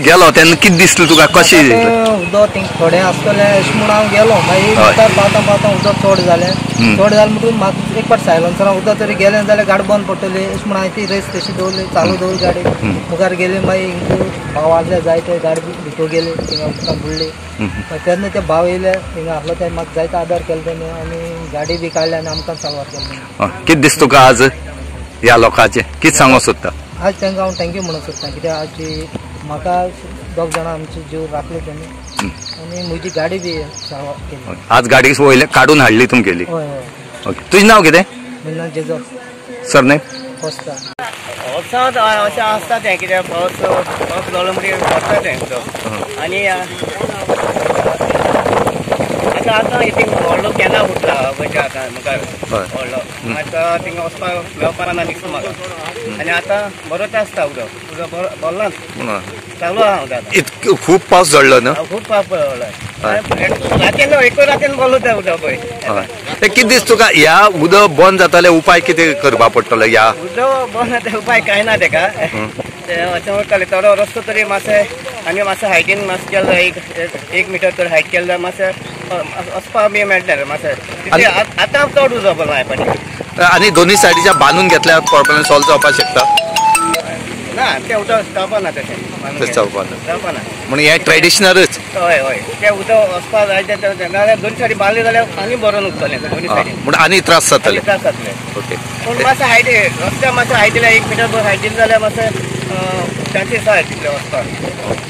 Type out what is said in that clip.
गेलो तेन्ना कितें दिसलें तुका कशें उदक थोडें आसतलें अशें म्हूण हांव गेलो. मागीर मुखार पावता पावता उदक चड जालें. चड जालें म्हणटकूच म्हाका एक फावट सायलन्सरान उदक तरी गेलें जाल्यार गाडी बंद पडटली अशें म्हूण हांवें ती रेस तशी दवरली, चालू दवरली गाडी. मुखार गेली मागीर हिंगा भाव आसले जायते गाडी भितर गेली थिंगा उदकान बुडली. तेन्ना ते भाव येयले हिंगा आसलो ते म्हाका जायतो आदार केलो तेणी आनी गाडी बी काडली आनी आमकां साल्वार केलो. कितें दिसता तुका आज ह्या लोकांचें कितें सांगूंक सोदता? आज तांकां हांव thank you म्हणूंक सोदता कित्याक आज म्हाका दोग जाणां आमचे जीव राखले तेणी आनी म्हजी गाडी बी साल्वार केली. आज गाडी वयले काडून हाडली तुमगेली? हय हय. ओके, तुजें नांव कितें? म्हजें नांव जेजस. सरनेम? कोस्ता. पावसांत अशें आसता तें कित्याक पावस पावस जालो म्हणटकीर पडटा तें उदक. आनी आतां आतां थिंग व्हडलो कॅनल फुटला पळय आतां मुखार व्हडलो, आतां थिंगा वचपाक मेळपाक ना दिसता म्हाका. आनी आतां बरोच आसता उदक, उदक भरलांच चालू आहा उदक. इतको खूब पावस झडलो न्हू? खूब पावस पडलो रातीन, एक रातीन भरलो तें उदक पळय. ते कितें दिसता तुका ह्या उदक बंद जाताले उपाय कितें करपा पडटलो? ह्या उदक बंद जाता उपाय कांय ना तेका. ते अशें उरताले थोडो रस्तो तरी मातशें आनी मातशें हायटीन मातशें केलो जाय, एक मिटर तर हायट केलें जाल्यार मातशें वचपाक बी मेळटलें मातशें. आतां चड उदक भरलां पाणी. आनी दोनूय सायडीच्या बांदून घेतल्यार प्रॉब्लेम सॉल्व जावपाक शकता? ना तें उदक जावपा ना तशें जावपा ना म्हणून हें ट्रेडिशनलच. हय हय, तें उदक वचपाक जाय तें नाजाल्यार दोन सायडी बांदलें जाल्यार आनी भरून उरतलें दोनूय सायडीन, म्हणून आनी त्रास जातले. त्रास जातले. ओके, पूण मातशें हायट रस्त्या मातशें हायट दिल्यार 1 मिटर हायट दिलें जाल्यार मातशें चान्सीस आसा तितले वचपाक.